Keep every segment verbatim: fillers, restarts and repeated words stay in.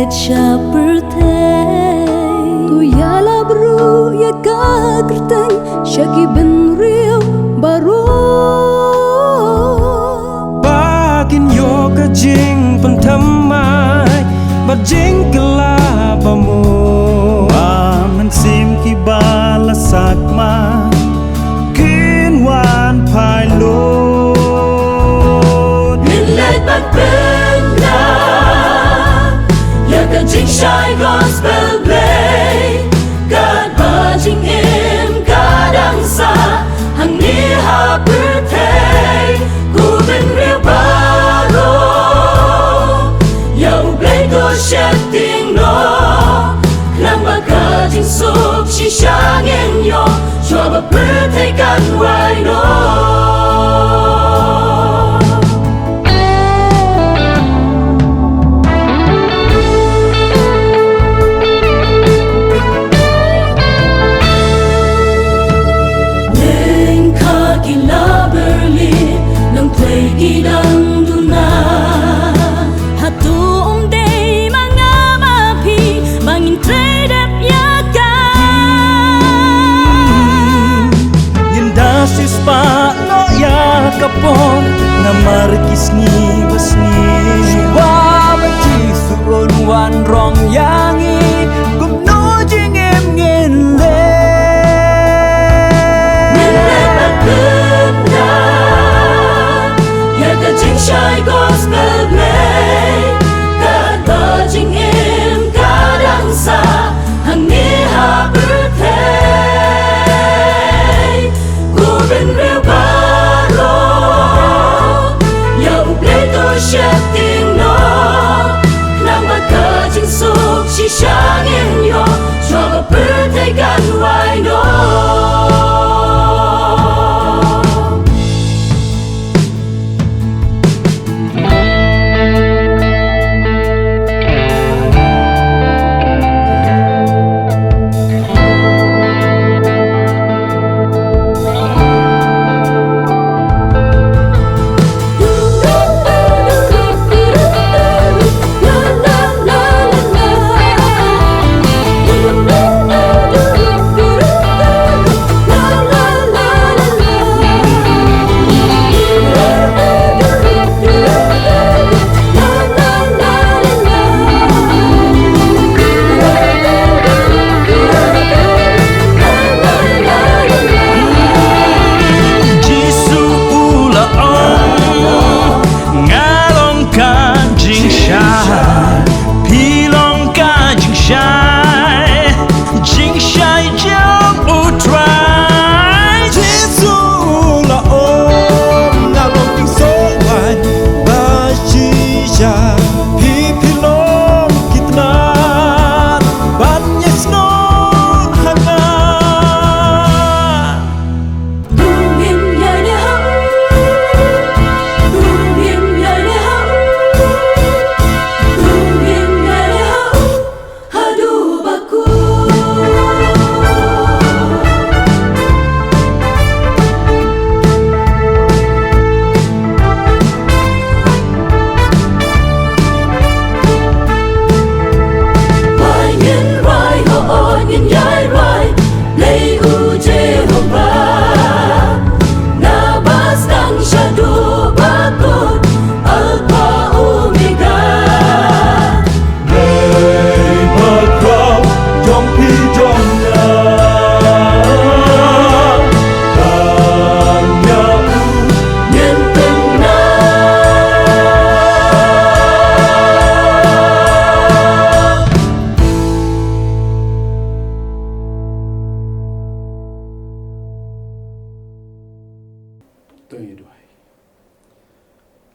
Sha pyrthei. Ko ïalap ruh ïa ka kyrteng sha ki bynriew baroh. Ba kin ïoh ka jingpynthymmai bad jingkylla ba mut. Ba mynsiem kiba la sat ma kin wan phai lut. Ngin leit ban pynda ïa ka jingshai gospel Blei. Katba jingim ka dang sah hangne ha pyrthei. Ko bynriew baroh, ïa U Blei to sheptieng noh. Khnang ba ka jingsuk shisha ngin ïoh, shuwa ba pyrthei kan wai noh. Lyngkha ki la byrli, nongtrei ki dang duna. Hato ym dei ma nga ma phi ba ngin trei dep ïa ka? Ngin da siewspah noh ïa ka por namar ki sngi ba sngi. Shuwa ba Jisu un wan rong ïa ngi, kumno jingim ngin leh? Ngin leh ba kynda ïa ka jingshai gospel Blei. Katba jingim ka dang sah hangne ha pyrthei. Ko bynriew baroh, ïa U Blei to sheptieng noh. Khnang ba ka jingsuk shisha ngin ïoh, shuwa ba pyrthei kan wai noh. Jisu u la ong, nga long ka jingshai, phi long ka jingshai, jingshai jong U Trai. Jisu u la ong, nga long ki soh waiñ ba shisha, phi phi long ki tnat ban ïasnoh ha nga. Wai ngin rwai, ho, o, ngin ïai rwai. Blei u Jehobah, na ba sdang shaduh ba kut, Alpha Omega. Blei ba khraw jong phi jong nga, tang ïa u ngin pynah. To ngin ïa duwai.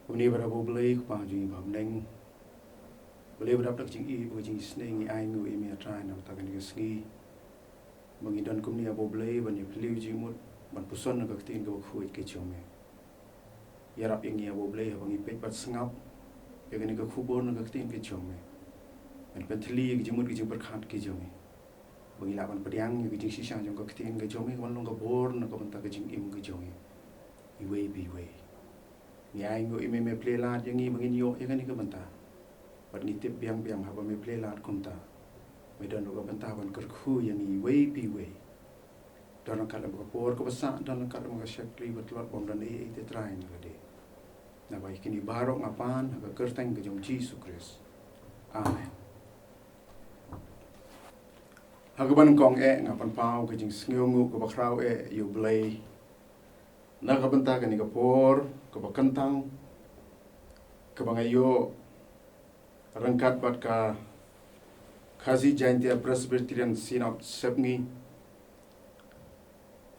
Kumne ba dap, ko Blei Kpa jong ngi ba ha bneng, Blei ba dap da ka jingïeit bad ka jingisynei, ngi ai nguh ïa me, A Trai, na ka bynta kane ka sngi ba ngi don kumne, ko Blei, ban ïa phylliew jingmut, ban puson na ka ktien kaba khuid ka jong me. Ïarap ïa ngi, ko Blei, haba ngi peit bad sngap ïa kane ka khubor na ka ktien ka jong me, ban pynthylli ïa ka jingmut ka jingpyrkhat ka jong ngi, ba ngin lah ban pdiang ïa ka jingshisha jong ka ktien ka jong me, ka ban long ka bor na ka bynta ka jingim ka jong ngi iwei pa iwei. Ngi ai nguh ïa me, me plie lad ïa ngi ba ngin ïoh ïa kane ka bynta. Bad ngi tip biang biang haba me plie lad kumta, me don ruh ka bynta ban kyrkhu ïa ngi iwei pa iwei. Don ryngkat lem ka por kaba sah, don ryngkat lem ka shakri ba tlot, bym don ei ei te Trai na lade. Naba ïa kine baroh nga pan ha ka kyrteng ka jong Jisu Khrist. Amen. Ha kaba nyngkong eh nga pynpaw ka jingsngewnguh kaba khraw eh ïa U Blei na ka bynta kane ka por kaba kyntang kaba nga ïoh ryngkat bad ka Khasi Jaintia Presbyterian Synod Sepngi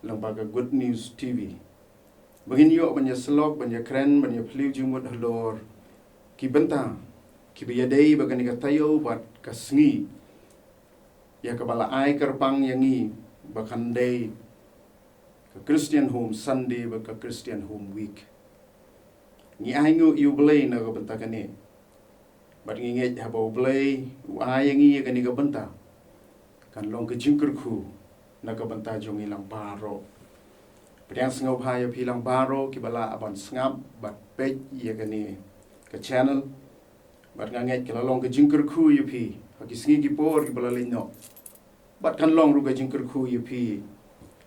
lyngba ka Good News T V, ba ngin ïoh ban ïasyllok, ban ïakren, ban ïaphylliew jingmut halor ki bynta kiba ïadei bad kane ka taïew bad ka sngi, ïa kaba la ai kyrpang ïa ngi ba kan dei ka Christian Home Sunday bad ka Christian Home Week. Ngi ainguh ïa U Blei na ka bynta kane. Bad ngi ngeit haba U Blei u ai ïa ngi ïa kane ka bynta, kan long ka jingkyrkhu na ka bynta jong ngi lang baroh. Pdiang sngewbha ïa phi lang baroh kiba lah ban sngap bad peit ïa kane ka channel. Bad nga ngeit ka la long ka jingkyrkhu ïa phi ha ki sngi ki por kiba la leit noh. Bad kan long ruh ka jingkyrkhu ïa phi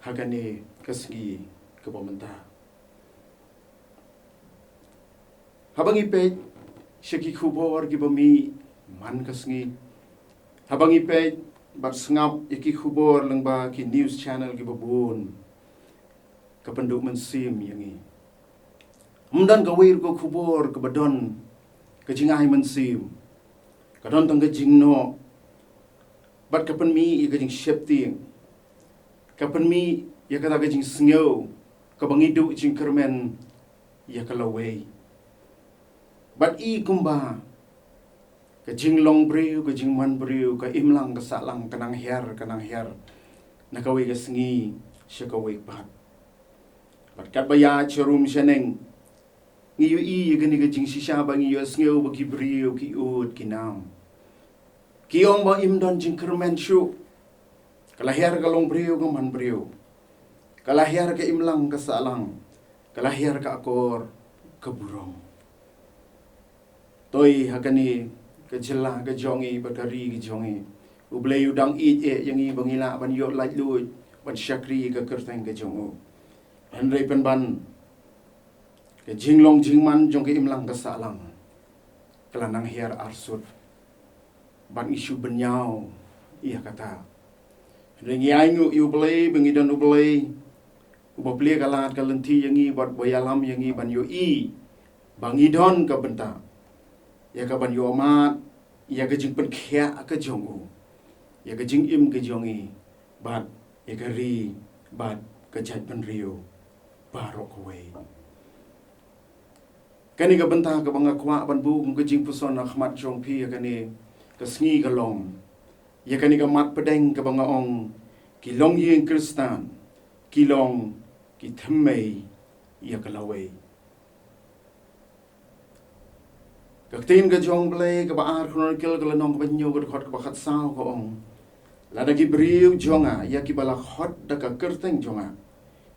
ha kane ka sngi kaba mynta. Haba ngi peit sha ki khubor kiba mih man ka sngi, haba ngi peit bad sngap ïa ki khubor lyngba ki news channel kiba bun, ka pynduh mynsiem ïa ngi. Ym don kawei ruh ka khubor kaba don ka jingai mynsiem. Ka don tang ka jingnoh bad ka pynmih ïa ka jingsheptieng. Ka pynmih ïa kata ka jingsngew kaba ngi duh jingkyrmen ïa ka lawei. Bad i kumba ka jinglong briew, ka jingman briew, ka imlang ka sahlang, ka nang hiar ka nang hiar na kawei ka sngi sha kawei pat. Bad katba ïaid sha rum sha neng, ngi ïohi ïa kane ka jingshisha ba ngi ïohsngew ba ki briew ki ud ki nam. Ki ong ba im don jingkyrmen shuh. Ka la hiar ka long briew ka man briew. Ka la hiar ka imlang ka sahlang. Ka la hiar ka akor ka burom. Toi ha kane ka jylla ka jong ngi bad ka ri ka jong ngi, U Blei u dang ïeit eh ïa ngi ba ngi lah ban ïoh laitluid ban shakri ka kyrteng ka jong u. Hynrei pynban ka jinglong jingman jong ka imlang ka sahlang ka la nang hiar arsut. Bad ngi shu bynñiaw ïa kata. Hynrei ngi ainguh ïa U Blei ba ngi don U Blei uba plie ka lad ka lynti ïa ngi bad ba ïalam ïa ngi ban ïohi ba ngi don ka bynta ïa ka ban ïohmad ïa ka jingpynkhiah ka jong u, ïa ka jingim ka jong ngi bad ïa ka ri bad ka jaitbynriew baroh kawei. Kane ka bynta kaba nga kwah ban buh kum ka jingpuson ha khmat jong phi ïa kane ka sngi ka long ïa kane ka mat pdeng kaba nga ong, ki longïing Khristan ki long ki thymmei ïa ka lawei. Ka ktien ka jong U Blei kaba ar Chronicle ka lynnong kaba hynñiew ka dkhot kaba khatsaw ka ong, lada ki briew jong nga ïa kiba la khot da ka kyrteng jong nga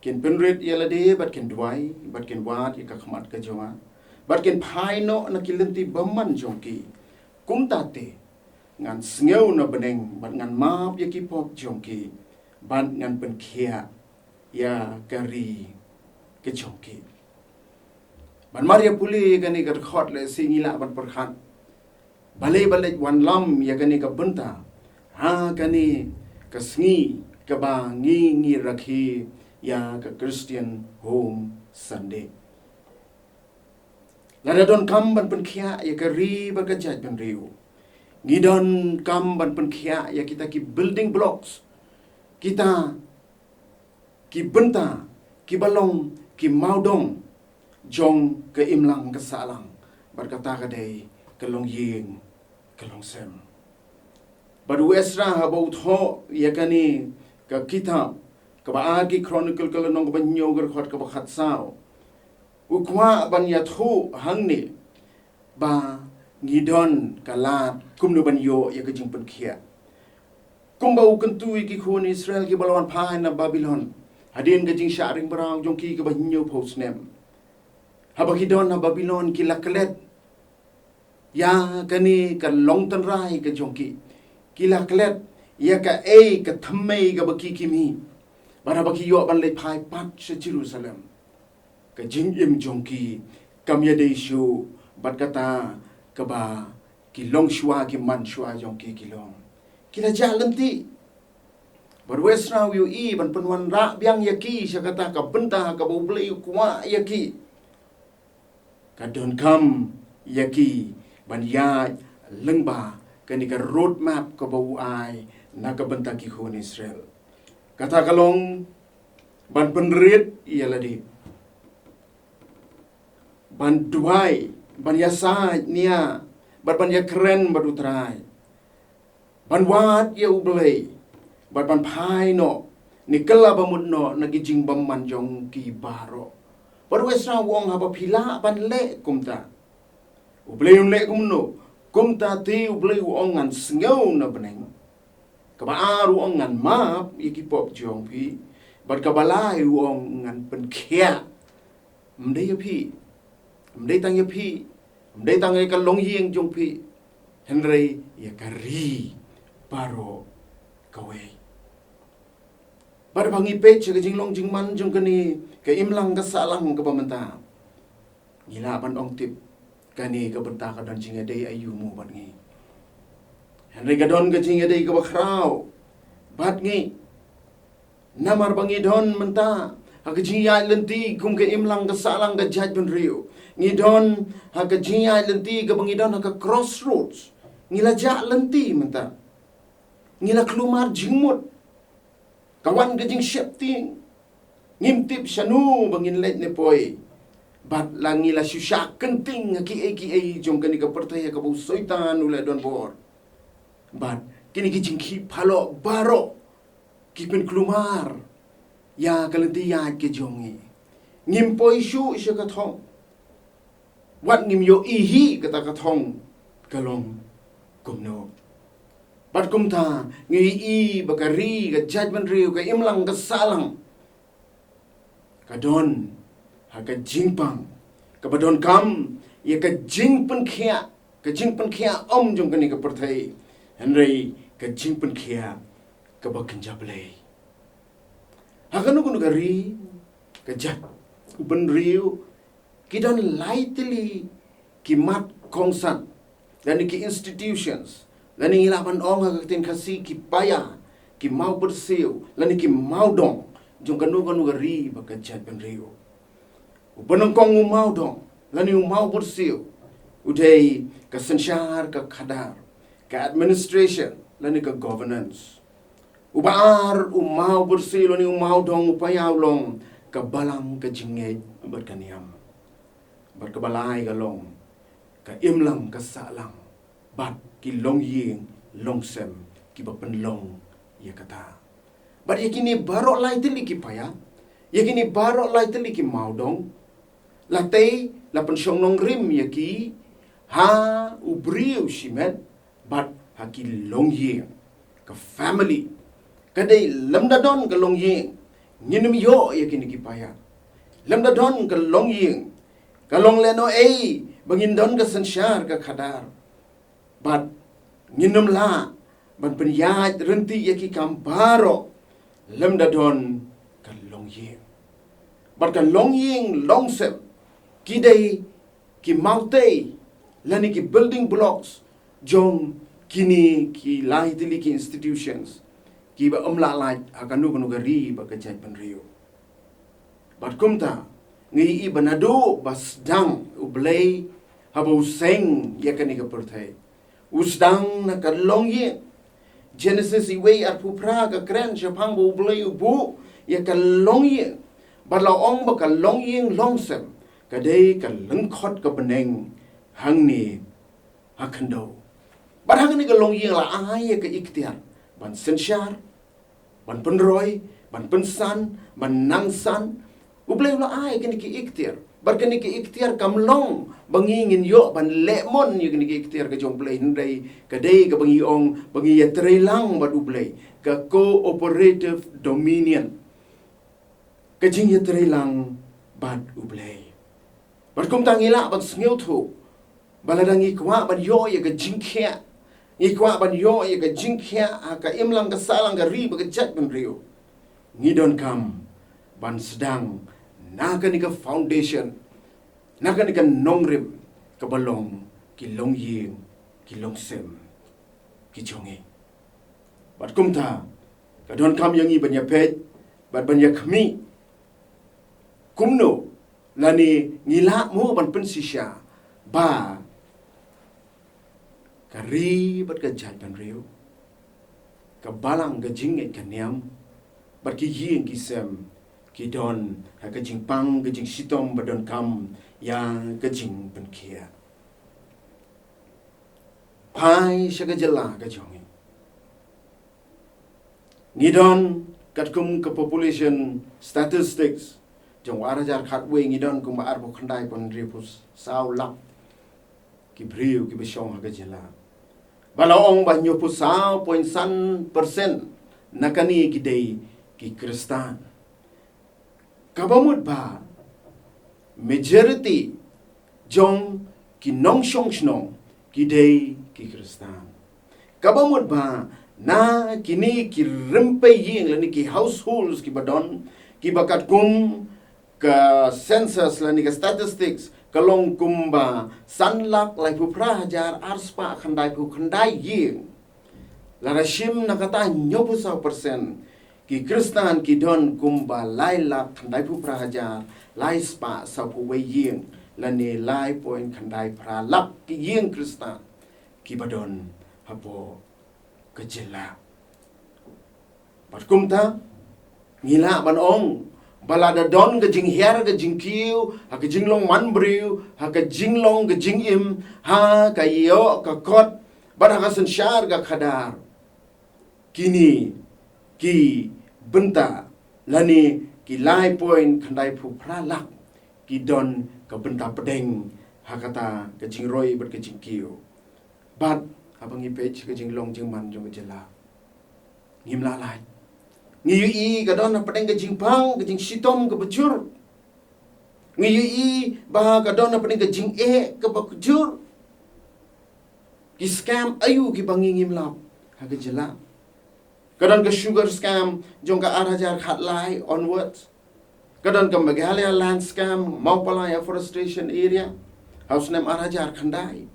kin pynrit ïa lade bad kin duwai bad kin wad ïa ka khmat ka jong nga bad kin phai noh na ki lynti bymman jong ki, kumta te ngan sngew na bneng bad ngan map ïa ki pop jong ki bad ngan pynkhiah ïa ka ri ka jong ki. Ban mar ïa pule kane ka dkhot lehse ngi lah ban pyrkhat balei ba leit wanlam ïa kane ka bynta ha kane ka sngi kaba ngi ngi rakhe ïa ka Christian Home Sunday. Lada donkam ban pynkhiah ïa ka ri bad ka jaitbynriew, ngi donkam ban pynkhiah ïa kita ki building blocks, kita ki bynta kiba long ki mawdong jong ka imlang ka sahlang bad kata ka dei ka longïing ka longsem. Bad u Esra haba u thoh ïa kane ka kitab kaba ar ki Chronicle ka lynnong kaba hynñiew ka dkhot kaba khatsaw, u kwah ban ïathuh hangne ba ngi don ka lad kumno ban ïoh ïa ka jingpynkhiah. Kumba u kyntu ïa ki khun Israel kiba la wan phai na Babilon hadien ka jingshah ring mraw jong ki kaba hynñiewphew snem. Haba ki don ha Babilon ki la klet ïa kane ka long tynrai ka jong ki. Ki la klet ïa kaei ka thymmei kaba ki ki mih. Bad haba ki ïoh ban leit phai pat sha Jerusalem, ka jingim jong ki kam ïadei shuh bad kata kaba ki longshuwa, ki manshuwa jong ki ki long. Ki la jah lynti. Bad wei sna u ïohi ban pynwanrah biang ïa ki sha kata ka bynta kaba U Blei u kwah ïa ki. Ka donkam ïa ki ban ïaid lyngba kane ka roadmap kaba u ai na ka bynta ki khun Israel. Kata ka long ban pynrit ïa lade, ban duwai, ban ïasaid nia, bad ban ïakren bad U Trai, ban wad ïa U Blei, bad ban phai noh ne kylla ba mut noh na ki jingbymman jong ki baroh. Bad wei sna u ong, haba phi lah ban leh kumta, U Blei un leh kumno? Kumta te U Blei u ong, ngan sngew na bneng. Kaba ar u ong, ngan map ïa ki pop jong phi. Bad kaba lai u ong, ngan pynkhiah. Ym dei ïa phi, ym dei tang ïa phi, ym dei tang ïa ka longïing jong phi, hynrei ïa ka ri baroh kawei. Bad haba ngi peit sha ka jinglong jingman jong kane ka imlang ka sahlang kaba mynta, ngi lah ban ong tip kane ka bynta ka don jingïadei aïu mo bad ngi. Hynrei ka don ka jingïadei kaba khraw bad ngi. Namar ba ngi don mynta ha ka jingïaid lynti kum ka imlang ka sahlang ka jaitbynriew. Ngi don ha ka jingïaid lynti kaba ngi don ha ka crossroads. Ngi la jah lynti mynta. Ngi la khlumar jingmut. Ka wan ka jingsheptieng. Ngim tip shano ba ngin leit ne poi. Bad la ngi la shu shah kynting ha kiei kiei jong kane ka pyrthei ha kaba u Soitan u la don bor. Bad kine ki jingkhih phalok baroh ki pynkhlumar ïa ka lynti ïaid ka jong ngi. Ngim poi shuh sha ka thong. Wat ngim ïohi hi kata ka thong ka long kumno. Bad kumta ngi ïohi ba ka ri, ka jaitbynriew, ka imlang ka sahlang ka don ha ka jingpang kaba donkam ïa ka jingpynkhiah, ka jingpynkhiah ym jong kane ka pyrthei, hynrei ka jingpynkhiah kaba kynja Blei. Ha kano kano ka ri, ka jaitbynriew, ki don lai tylli ki mat kongsan lane ki institutions, lane ngi lah ban ong ha ka ktien Khasi ki paia, ki mawbyrsiew lane ki mawdong jong kano kano ka ri bad ka jaitbynriew. U banyngkong u mawdong lane u mawbyrsiew u dei ka synshar ka khadar, ka administration lane ka governance. Uba ar u mawbyrsiew lane u mawdong u paia u long ka balang ka jingngeit bad ka niam. Bad kaba lai ka long ka imlang ka sahlang bad ki longïing longsem kiba pynlong ïa kata. Bad ïa kine baroh lai tylli ki paia, ïa kine baroh lai tylli ki mawdong, la tei, la pynshong nongrim ïa ki ha u briew shimet bad ha ki longïing, ka family. Ka dei lymda don ka longïing ngin ym ïoh ïa kine ki paia. Lymda don ka longïing ka long lehnohei ba ngin don ka synshar ka khadar. Bad ngin ym lah ban pynïaid rynti ïa ki kam baroh lymda don ka longïing. Bad ka longïing longsem ki dei ki mawtei lane ki building blocks jong kine ki lai tylli ki institutions kiba ym lah lait ha kano kano ka ri bad ka jaitbynriew. Bad kumta ngi ïohi ba naduh ba sdang U Blei haba u seng ïa kane ka pyrthei, u sdang na ka longïing. Genesis iwei arphew phra ka kren shaphang ba U Blei u buh ïa ka longïing bad la ong ba ka longïing longsem ka dei ka lyngkhot ka bneng hangne ha khyndew. Bad hangne ka longïing la ai ïa ka iktiar ban synshar, ban pynroi, ban pynsan, ban nangsan. U Blei u la ai kine ki iktiar. Bad kine ki iktiar kam long ba ngi ngin ïoh ban leh mon ïa kine ki iktiar ka jong U Blei, hynrei ka dei kaba ngi ong ba ngi ïatreilang bad U Blei, ka cooperative dominion, ka jingïatreilang bad U Blei. Bad kumta ngi lah ban sngewthuh Ba lada ngi kwah ban ïoh ïa ka jingkhiah, ngi kwah ban ïoh ïa ka jingkhiah ha ka imlang ka sahlang, ka ri bad ka jaitbynriew, ngi donkam ban sdang na kane ka foundation, na kane ka nongrim kaba long ki longïing, ki longsem ki jong ngi. Bad kumta, ka donkam ïa ngi ban ïapeit bad ban ïakhmih kumno, lane ngi lah mo ban pynshisha ba ka ri bad ka jaitbynriew, ka balang, ka jingngeit, ka niam, bad ki ïing ki sem ki don ha ka jingpang, ka jingshitom ba donkam ïa ka jingpynkhiah. Phai sha ka jylla ka jong ngi, ngi don, katkum ka population statistics jong u ar hajar khatwei, ngi don kumba arphew khyndai point hynriewphew saw lak ki briew kiba shong ha ka jylla. Ba la ong ba hynñiewphew saw point san percent na kane ki dei ki Khristan. Kaba mut ba majority jong ki nongshong shnong ki dei ki Khristan. Kaba mut ba na kine ki rympei ïing lane ki households kiba don, kiba katkum ka census lane ka statistics ka long kumba san lak laiphew phra hajar ar spah khyndaiphew khyndai ïing. Lada shim na kata hynñiewphew saw percent, ki Khristan ki don kumba lai lak khyndaiphew phra hajar lai spah sawphew wei ïing, lane lai point khyndai phra lak ki ïing Khristan kiba don hapoh ka jylla. Bad kumta, ngi lah ban ong ba lada don ka jinghiar ka jingkiew ha ka jinglong manbriew, ha ka jinglong ka jingim, ha ka ïoh ka kot, bad ha ka synshar ka khadar, kine ki bynta lane ki lai point khyndaiphew phra lak ki don ka bynta pdeng ha kata ka jingroi bad ka jingkiew. Bad haba ngi peit ka jinglong jingman jong ka jylla, ngim lah lait. Ngi ïohi ka don hapdeng ka jingpang, ka jingshitom kaba jur. Ngi ïohi ba ka don hapdeng ka jingeh kaba jur. Ki scam aïu kiba ngi ngim lap ha ka jylla? Ka don ka sugar scam jong ka ar hajar khatlai onwards. Ka don ka Meghalaya land scam, Mawpalai Afforestation Area, ha u snem ar hajar khyndai.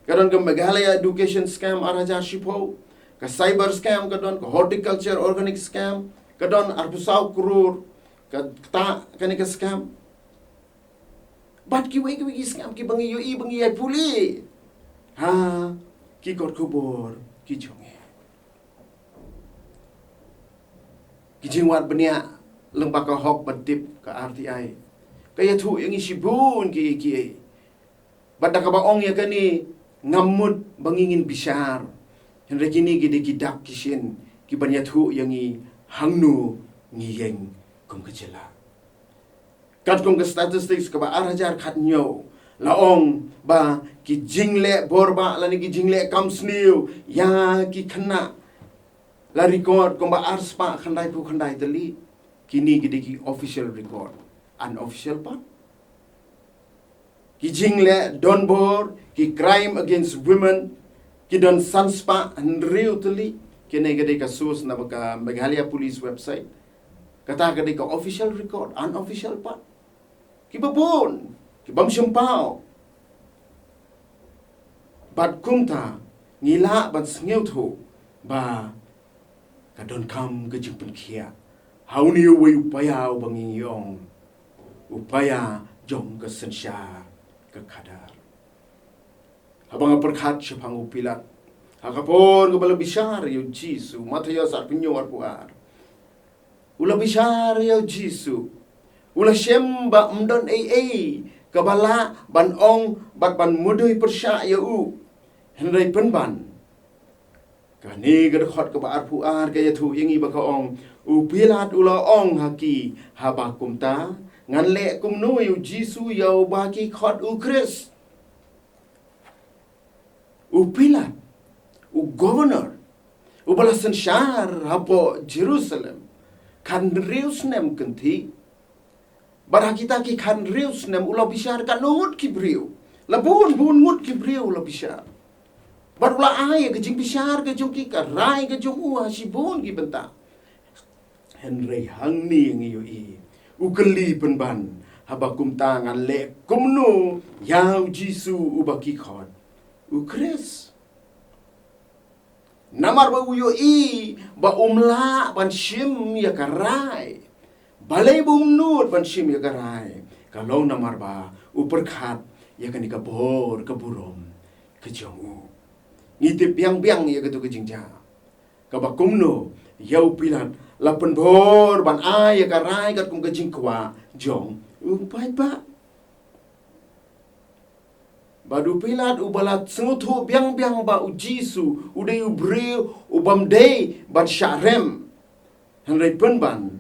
Ka don ka Meghalaya education scam ar hajar shiphew. Ka cyber scam ka don, ka horticulture organic scam ka don, arphew saw klur ka ktah kane ka scam. Bad kiwei kiwei ki scam kiba ngi ïohi, ba ngi ïai pule ha ki kot khubor ki jong ngi. Ki jingwad bniah lyngba ka hok ban tip, ka R T I, ka ïathuh ïa ngi shibun kiei kiei. Bad da kaba ong ïa kane, ngam mut ba ngi ngin bishar. Hynrei kine ki dei ki dak ki shin kiban ïathuh ïa ngi hangno ngi ïeng kum ka jylla. Katkum ka statistics kaba ar hajar khathynñiew, la ong ba ki jingleh bor bah lane ki jingleh kam sniew ïa ki khynnah la record kumba ar spah khyndaiphew khyndai tylli. Kine ki dei ki official record. Unofficial pat, ki jingleh donbor, ki crime against women, ki don san spah hynriew tylli. Kine ka dei ka source na ka Meghalaya Police website. Kata ka dei ka official record, unofficial pat, kiba bun, kibym shym paw. Bad kumta, ngi lah ban sngewthuh ba ka donkam ka jingpynkhiah ha une uwei u paia uba ngi ong u paia jong ka synshar ka khadar. Haba nga pyrkhat shaphang u Pilat, ha ka por kaba la bishar ïa u Jisu, Mathaios arphew hynñiew arphew ar, u la bishar ïa u Jisu. U la shem ba ym don ei ei kaba lah ban ong bad ban mudui pyrshah ïa u. Hynrei pynban, kane ka dkhot kaba arphew ar ka ïathuh ïa ngi ba ka ong, u Pilat u la ong ha ki, haba kumta, ngan leh kumno ïa u Jisu ïa uba ki khot u Khrist? U Pilat, u governor, uba la synshar hapoh Jerusalem khathynriew snem kynthih. Bad ha kita ki khathynriew snem u la bishar katno ngut ki briew. La bun bun ngut ki briew la bishar. Bad u la ai ïa ka jingbishar ka jong ki, ka rai ka jong u ha shibun ki bynta. Hynrei hangne ngi ïohi u kylli pynban, haba kumta ngan leh kumno ïa u Jisu uba ki khot u Khrist? Namar ba u ïohi ba um lah ban shim ïa ka rai. Balei ba um nud ban shim ïa ka rai? Ka long namar ba u pyrkhat ïa kane ka bor ka burom ka jong u. Ngi tip biang biang ïa kato ka jingjia. Kaba kumno ïa u Pilat la pynbor ban ai ïa ka rai katkum ka jingkwah jong u paidbah. Bad u Pilat uba la sngewthuh biang biang ba u Jisu u dei u briew u bym dei ban shah rem. Hynrei pynban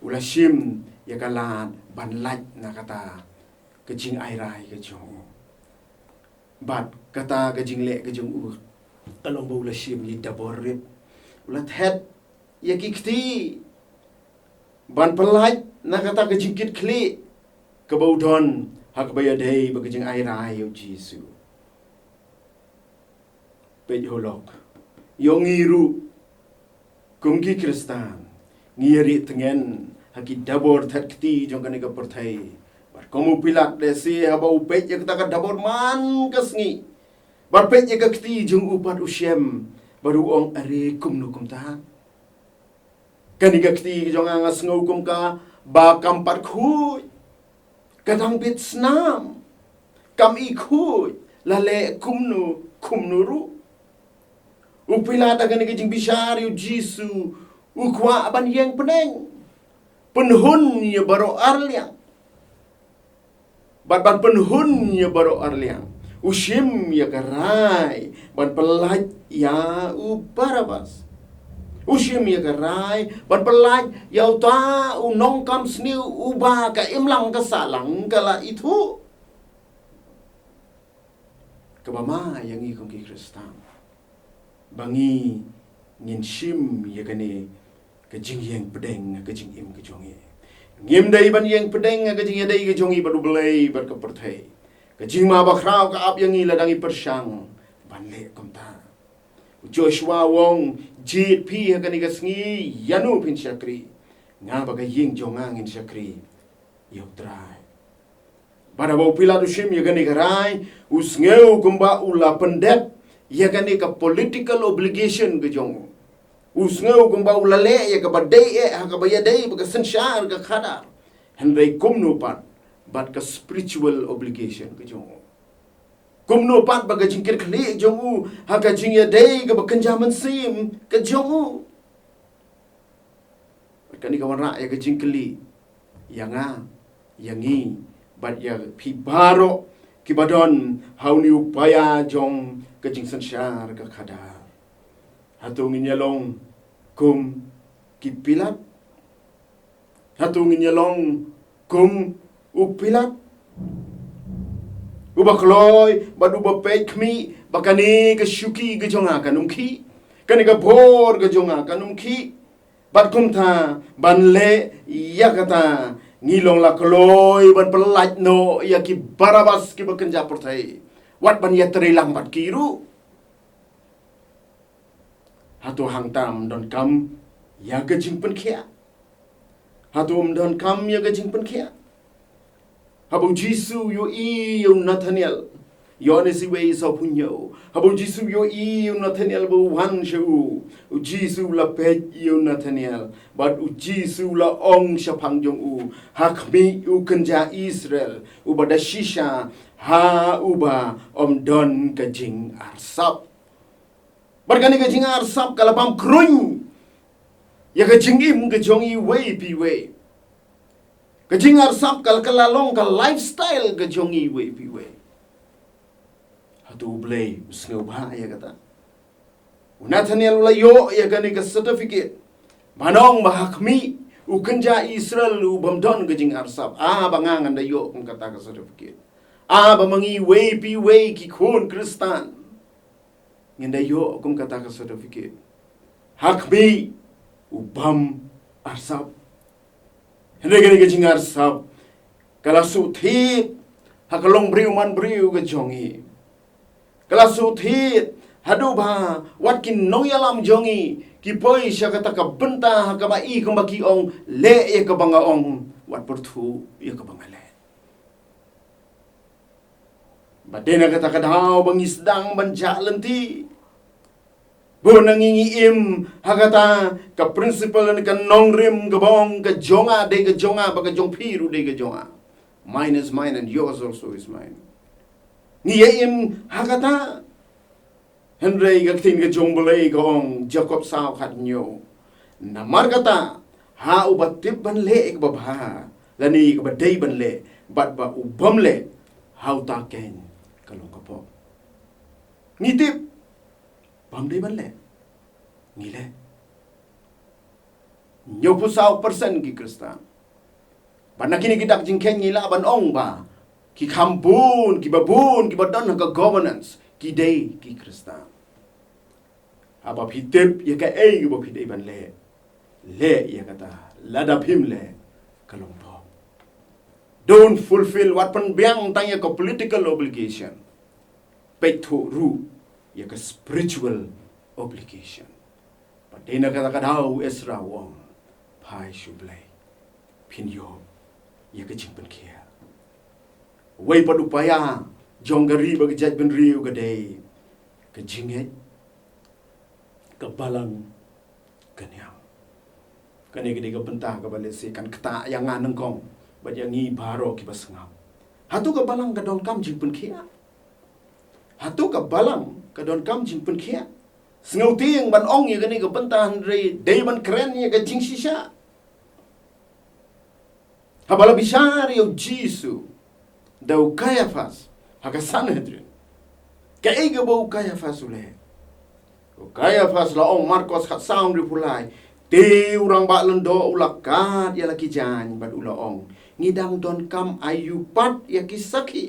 u la shim ïa ka lad ban lait na kata ka jingai rai ka jong u. Bad kata ka jingleh ka jong u ka long ba u la shim ïa ki dabor rit. U la thet ïa ki kti ban pyllait na kata ka jingkitkhlieh kaba u don ha kaba ïadei bad ka jingai rai ïa u Jisu. Peit halok, ïa ngi ruh kum ki Khristan ngi ïa rieh tngen ha ki dabor thet kti jong kane ka pyrthei. Bad kum u Pilat, lehse haba u peit ïa kata ka dabor man ka sngi bad peit ïa ka kti jong u pat u shem bad u ong, are kumno kumta? Kane ka kti ka jong nga nga sngew kum kaba kam pat khuid. Ka dang bit snam. Kam i khuid la leh kumno kumno ruh. U Pilat ha kane ka jingbishar ïa u Jisu u kwah ban ïeng pdeng. Pynhun ïa baroh arliang. Bad ban pynhun ïa baroh arliang, u shim ïa ka rai ban pyllait ïa u Barabbas. U shim ïa ka rai ban pyllait ïa uta u nongkam sniew uba ka imlang ka sahlang ka la ithuh. Kaba ma ïa ngi kum ki Khristan ba ngi ngin shim ïa kane ka jingïeng pdeng ha ka jingim ka jong ngi. Ngim dei ban ïeng pdeng ha ka jingïadei ka jong ngi bad U Blei bad ka pyrthei. Ka jingma bakhraw ka ap ïa ngi lada ngi pyrshang ban leh kumta. U Joshua u ong, jied phi ha kane ka sngi ïano phin shakri. Nga bad ka ïing jong nga ngin shakri ïa U Trai. Bad haba u Pilat u shim ïa kane ka rai, u sngew kumba u la pyndep ïa kane ka political obligation ka jong u. U sngew kumba u la leh ïa kaba dei eh ha kaba ïadei bad ka synshar ka khadar. Hynrei kumno pat bad ka spiritual obligation ka jong u? Kumno pat bad ka jingkitkhlieh jong u ha ka jingïadei kaba kynja mynsiem ka jong u? Bad kane ka wanrah ïa ka jingkylli ïa nga, ïa ngi, bad ïa phi baroh kiba don ha une u paia jong ka jingsynshar ka khadar. Hato ngin ïa long kum ki Pilat? Hato ngin ïa long kum u Pilat, uba kloi bad uba peit khmih ba kane ka shuki ka jong nga kan ym khih, kane ka bor ka jong nga kan ym khih? Bad kumta ban leh ïa kata ngi long la kloi ban pyllait noh ïa ki Barabbas kiba kynja pyrthei, wat ban ïatrei lang bad ki ruh. Hato hangta ym donkam ïa ka jingpynkhiah? Hato ym donkam ïa ka jingpynkhiah? Haba u Jisu u ïohi ïa u Nathaniel, Ïoannis wei sawphew hynñiew. Haba u Jisu u ïohi ïa u Nathaniel ba u wan sha u, u Jisu u la peit ïa u Nathaniel bad u Jisu u la ong shaphang jong u, ha khmih u kynja Israel uba da shisha ha uba ym don ka jingarsap. Bad kane ka jingarsap ka la bam kruiñ ïa ka jingim ka jong iwei pa iwei. Ka jingarsap ka la, ka la long ka lifestyle ka jong iwei pa iwei. Hato U Blei u sngewbha ïa kata? U Nathaniel u la ïoh ïa kane ka certificate ban ong ba ha khmih u kynja Israel u bym don ka jingarsap. Ah, ba nga ngan da ïoh kum kata ka certificate. Ah, ba ma ngi iwei pa iwei ki khun Khristan ngin da ïoh kum kata ka certificate. Ha khmih u bym arsap. Hynrei kane ka jingarsap ka la shu thied ha ka long briew man briew ka jong ngi. Ka la shu thied haduh ba wat ki nongïalam jong ngi ki poi sha kata ka bynta ha kaba i kumba ki ong, leh ïa kaba nga ong, wat pyrthuh ïa kaba nga leh. Bad dei na kata ka daw ba ngi sdang ban jah lynti. Bun na ngi ngi im ha kata ka principle ne ka nongrim kaba ong ka jong nga dei ka jong nga, ba ka jong phi ruh dei ka jong nga. Mine is mine and yours also is mine. Ngi ïa im ha kata. Hynrei ka ktien ka jong U Blei ka ong, Jakob saw khathynñiew. Namar kata, ha uba tip ban leh kaba bha, lane kaba dei ban leh, bad ba u bym leh, ha uta keiñ ka long ka pop. Ngi tip bym dei ban leh, ngi leh. Hynñiewphew saw percent ki Khristan. Bad na kine ki dak jingkheiñ ngi lah ban ong ba ki kham bun, kiba bun, kiba don ha ka governance, ki dei ki Khristan. Haba phi tip ïa kaei kaba phi dei ban leh, leh ïa kata. Lada phim leh, ka long pop. Don't fulfill, wat pynbiang tang ïa ka political obligation. Peit thuh ruh ïa ka spiritual obligation. Bad dei na kata ka daw u Ezra u ong, phai sha U Blei, phin ïoh ïa ka jingpynkhiah. Uwei pat u paia jong ka ri bad ka jaitbynriew ka dei ka jingngeit, ka balang, ka niam. Kane ka dei ka bynta kaba lehse kan ktah ïa nga nyngkong bad ïa ngi baroh kiba sngap. Hato ka balang ka donkam jingpynkhiah? Hato ka balang ka donkam jingpynkhiah? Sngewtieng ban ong ïa kane ka bynta, hynrei dei ban kren ïa ka jingshisha. Haba la bishar ïa u Jisu da u Kaiaphas ha ka Sanhedrin, kaei kaba u Kaiaphas u leh? U Kaiaphas la ong, Markos khatsaw, hynriewphew lai, te u rangbah lyngdoh u la kad ïa la ki jaiñ bad u la ong, ngi dang donkam aïu pat ïa ki sakhi?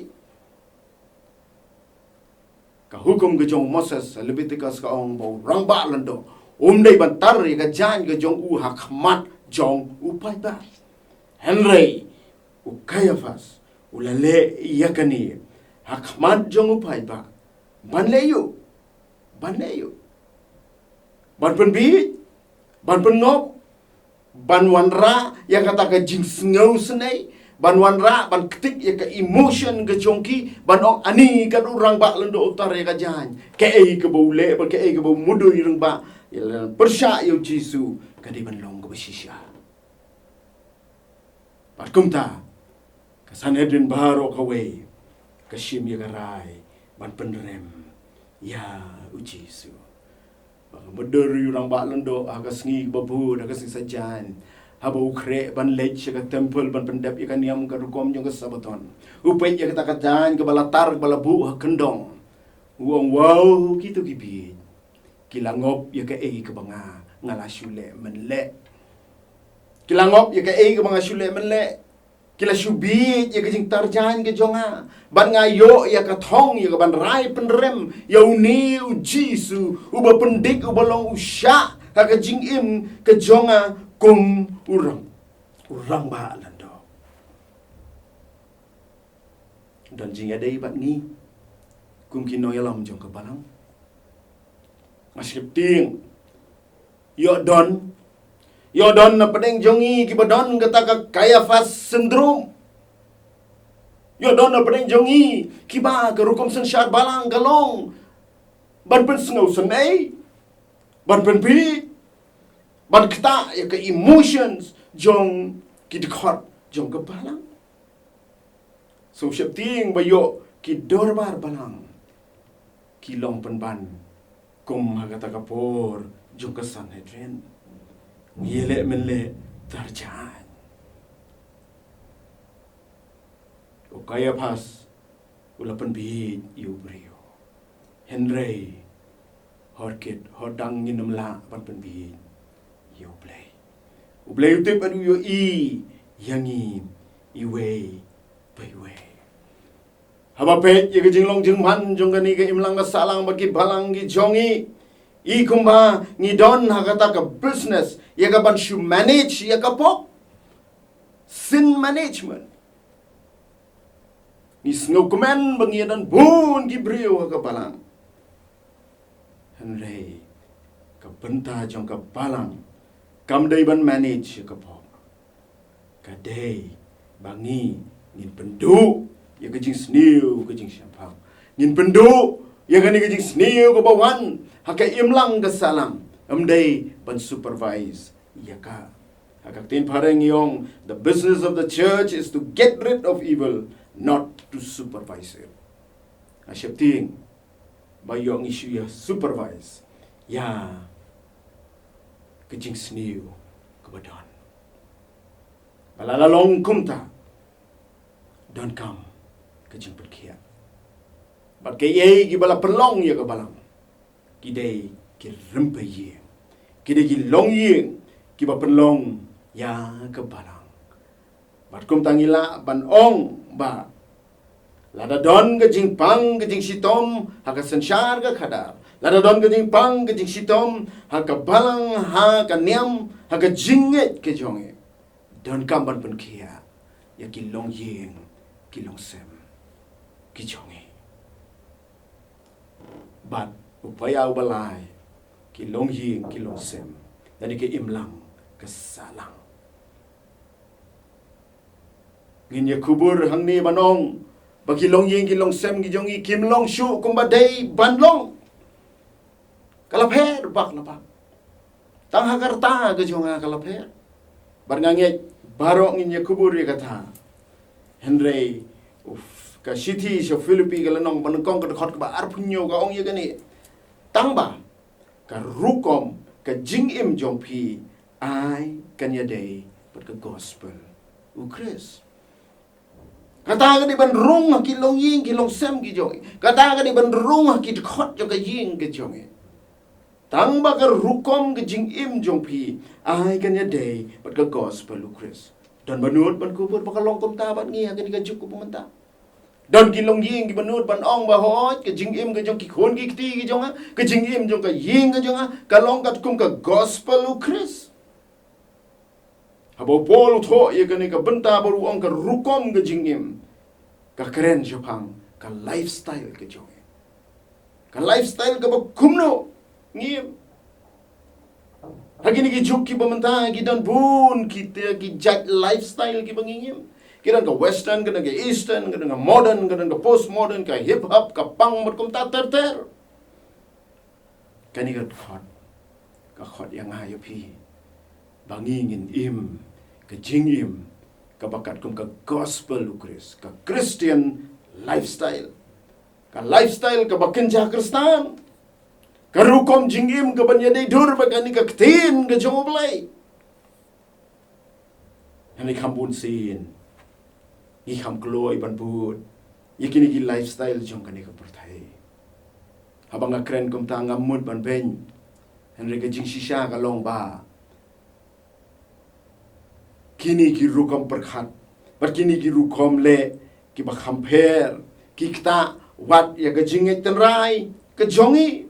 Ka hukum ka jong u Moses, Leviticus, ka ong ba u rangbah lyngdoh um dei ban tar ïa ka jaiñ ka jong u ha khmat jong u paidbah. Hynrei u Kaiaphas u la leh ïa kane ha khmat jong u paidbah. Ban leh aïu? Ban leh aïu? Ban pynbieit? Ban pynngop? Ban wanrah ïa kata ka jingsngewsynei, ban wanrah, ban ktik ïa ka emotion ka jong ki, ban ong, ani ka dei u rangbah lyngdoh u tar ïa ka jaiñ. Kaei kaba u leh bad kaei kaba u mudui rangbah, ïa la pyrshah ïa u Jisu, ka dei ban long kaba shisha. Bad kumta ka Sanhedrin baroh kawei ka shim ïa ka rai ban pynrem ïa u Jisu. Ba ka mudui u rangbah lyngdoh ha ka sngi kaba bud, ha ka sngi Saitjaiñ, haba u khreh ban leit sha ka temple ban pyndep ïa ka niam ka rukom jong ka Sabaton, u peit ïa kata ka jaiñ kaba la tar, kaba la buh ha kyndong. U ong, wow, kito ki bieit. Ki la ngop ïa kaei kaba nga, nga la shu leh mynleh. Ki la ngop ïa kaei kaba nga shu leh mynleh. Ki la shu bieit ïa ka jingtar jaiñ ka jong nga. Bad nga ïoh ïa ka thong ïa ka ban rai pynrem ïa une u Jisu, uba pyndik, uba long u shah ha ka jingim ka jong nga kum u rang, u rangbah lyngdoh. Don jingïadei bad ngi kum ki nongïalam jong ka balang? Nga sheptieng ïoh don, ïoh don na pdeng jong ngi kiba don kata ka Caiaphas syndrome. Ïoh don na pdeng jong ngi kiba ka rukom synshar balang ka long ban pynsngewsynei, ban pynbieit, ban ktah ïa ka emotions jong ki dkhot jong ka balang. Sngewsheptieng ba ïoh ki dorbar balang ki long pynban kum ha kata ka por jong ka Sanhedrin. Ngi leh mynleh tar jaiñ. U Caiaphas u la pynbieit ïa u briew. Hynrei hor kit hor dang ngin ym lah ban pynbieit ïa U Blei. U Blei u tip bad u ïohi ïa ngi iwei pa iwei. Haba peit ïa ka jinglong jingman jong kane ka imlang ka sahlang bad ki balang ki jong ngi, i kumba ngi don ha kata ka business ïa ka ban shu manage ïa ka pop. Sin management. Ngi sngewkmen ba ngi don bun ki briew ha ka balang. Hynrei ka bynta jong ka balang kam dei ban manage ïa ka pop. Ka dei ba ngi ngin pynduh ïa ka jingsniew ka jingshemphang. Ngin pynduh ïa kane ka jingsniew kaba wan ha ka imlang ka sahlang. Ym dei ban supervise ïa ka. Ha ka ktien phareng ngi ong, the business of the church is to get rid of evil, not to supervise it. Nga sheptieng ba ïoh ngi shu ïa supervise ïa ka jingsniew kaba don. Ba la long kumta, donkam ka jingpynkhiah. Bad kiei kiba la pynlong ïa ka balang, ki dei ki rympei ïing, ki dei ki longïing kiba pynlong ïa ka balang. Bad kumta ngi lah ban ong ba lada don ka jingpang ka jingshitom ha ka synshar ka khadar, lada don ka jingpang ka jingshitom ha ka balang, ha ka niam, ha ka jingngeit ka jong ngi, donkam ban pynkhiah ïa ki longïing ki longsem ki jong ngi. Bad u paia uba lai, ki longïing ki longsem, lane ki imlang ka sahlang. Ngin ïa kubur hangne ban ong ba ki longïing ki longsem ki jong ngi kim long shuh kumba dei ban long. Ka la pher bak la bak. Tang ha ka rta ka jong nga ka la pher. Bad nga ngeit baroh ngin ïa kubur ïa kata. Hynrei, uf, ka shithi sha Philippi ka lynnong ba nyngkong ka dkhot kaba arphew hynñiew ka ong ïa kane. Tang ba ka rukom ka jingim jong phi ai kan ïadei bad ka gospel u Khrist. Kata ka dei ban rung ha ki longïing ki longsem ki jong ngi. Kata ka dei ban rung ha ki dkhot jong ka ïing ka jong ngi. Tang ba ka rukom ka jingim jong phi ai kan ïadei bad ka gospel u Khrist. Don ba nud ban kubur ba ka long kumta bad ngi ha kane ka juk kaba mynta. Don ki longïing kiba nud ban ong ba hooid ka jingim ka jong ki khun ki kti ki jong nga, ka jingim jong ka ïing ka jong nga ka long katkum ka gospel u Khrist. Haba u Paul u thoh ïa kane ka bynta ba u ong ka rukom ka jingim, ka kren shaphang ka lifestyle ka jong ngi. Ka lifestyle kaba kumno ngi im. Ha kine ki juk kiba mynta ki don bun ki te ki jait lifestyle kiba ngi im. Ki don ka western, ki don ka eastern, ki don ka modern, ki don ka postmodern, ka hip hop, ka punk, bad kumta ter ter. Kane ka khot, ka khot ïa nga ïa phi ba ngi ngin im ka jingim kaba katkum ka gospel u Khrist, ka Christian lifestyle. Ka lifestyle kaba kynja Khristan. Ka rukom jingim kaban ïadei dur bad kane ka ktien ka jong U Blei. Ngi kham bun sien, ngi kham kloi ban bud ïa kine ki lifestyle jong kane ka pyrthei. Haba nga kren kumta ngam mut ban beiñ. Hynrei ka jingshisha ka long ba kine ki rukom pyrkhat bad kine ki rukom leh kiba kham pher ki ktah wat ïa ka jingngeit tynrai ka jong ngi.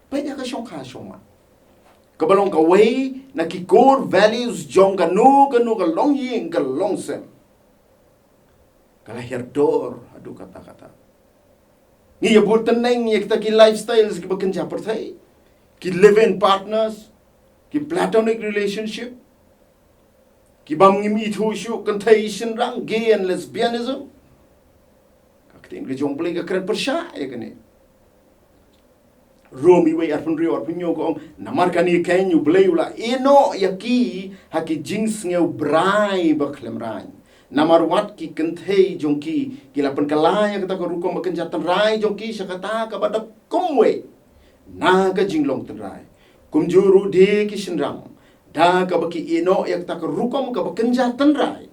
Peit ïa ka shongkha shongman kaba long kawei na ki core values jong kano kano ka longïing ka longsem. Ka la hiar dor haduh katta katta. Ngi ïa bud tyneng ïa kita ki lifestyles kiba kynja pyrthei, ki live-in partners, ki platonic relationship, ki bym ngim ithuh shuh, kynthei shynrang, gay and lesbianism. Ka ktien ka jong U Blei ka kren pyrshah ïa kane. Rom wei arphew hynriew arphew hynñiew ka ong, namar kane keiñ U Blei u la ïehnoh ïa ki ha ki jingsngewbrai ba khlem raiñ. Namar wat ki kynthei jong ki ki la pynkylla ïa kata ka rukom ba kynja tynrai jong ki sha kata kaba da kumwei na ka jinglong tynrai. Kumjuh ruh de ki shynrang, da kaba ki ïehnoh ïa kata ka rukom kaba kynja tynrai